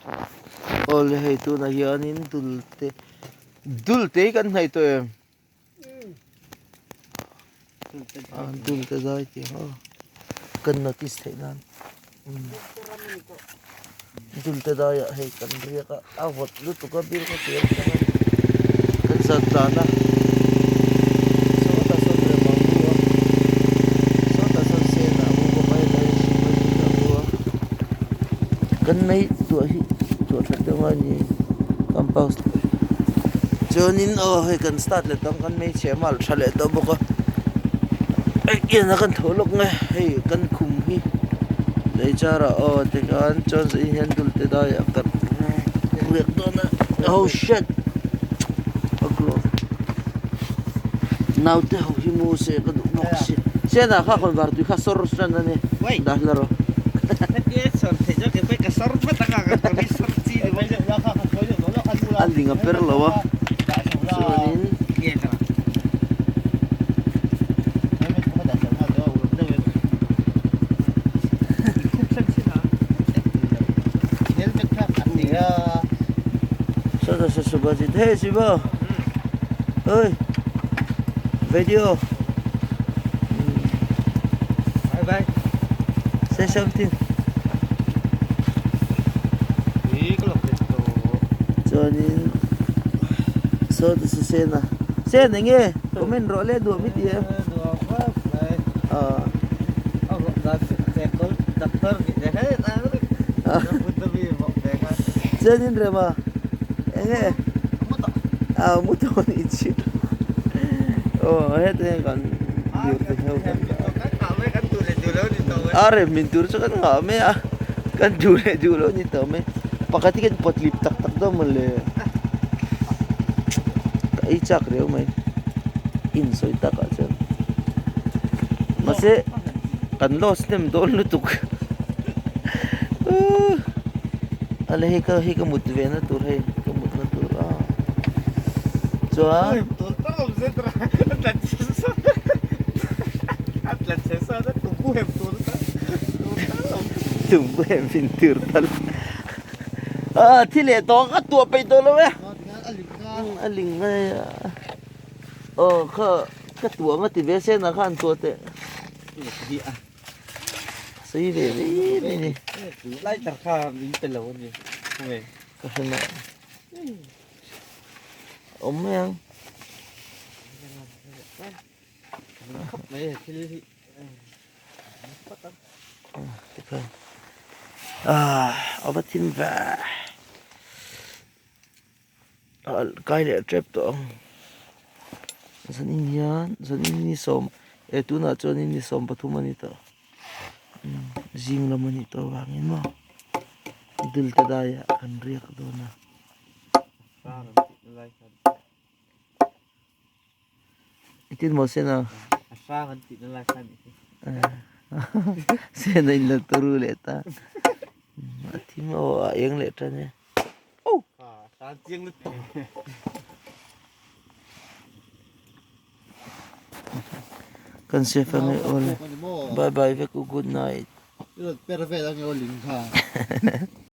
Awle hei tunah hianin dul te dul te hi kan hnaih tawh em? Dul te zai tih ang aw kan notice theih nan dul te daiah hei kan riak a a vawt lutuk a bil kha tih atanga kan zan tlan a sawtah sawn rem a mu a sawtah sawn sen a mu bawk a hetah hian hring a mu a kan mei tuah hi tuah that deuh ngai a ni compost chuanin aw hei kan start leh tawh ang kan hmeichhe mal tha leh tawh bawk a hei en a kan tho lawk nge hei kan khum hi lei char ah aw tikhan chuan zaih hian dul te dai ah kan riak dawn a oh shit a glove naute ho hi mu se ka duh bawk si senah kha khawn var tui kha sawr tan a ni dah hla rawh. A ling a per lo a chuanin sawtah saw Subhajit hey Shiva oi video say something chuanin saw te chu sen a sen eng nge comment rawh le duah mi ti em chuanin rema eng nge a mu tawh a nih chu aw heti hian kan lirthei ho kan a rem min tur chu kan nghah mai a kan duh leh duh loh a ni tawh mai pakhat hi kan pawt lip tak tak dawn mawle ka ei chak riau mai insawi takah chuan mahse kan loss hnem dawn lutuk ale hei ka hei ka mut ve na tur hei ka mut na tur a chuan tumbu hem in tur tal a thi leh tawh ka tuah peih tawh lo e a ling mai a aw kha ka tuah nga ti ve sen ah khan tuah teh. Sei ve mai mai ni. Lighter kha min pe lo a ni. Khawnge? Ka hre na. Awm mai ang. Khap mai thil hi. Tikhan. Ah, ava thim ve. Kai leh tep tawh ang zanin hian zanin ni sawm eh tunah chuan ni 13 a ni tawh zing lam a nih tawh avangin maw dil te daiah kan riak dawn a. Engtin maw Sena? A hrang an tihna lai kha anih hi. Sena in la turu leh ta. A thim aw a eng leh tan e. Oh! A hrang chiang lutuk. Kan safe ange aw le. Bye bye vek u good night. I rawn per vel ange aw ling kha.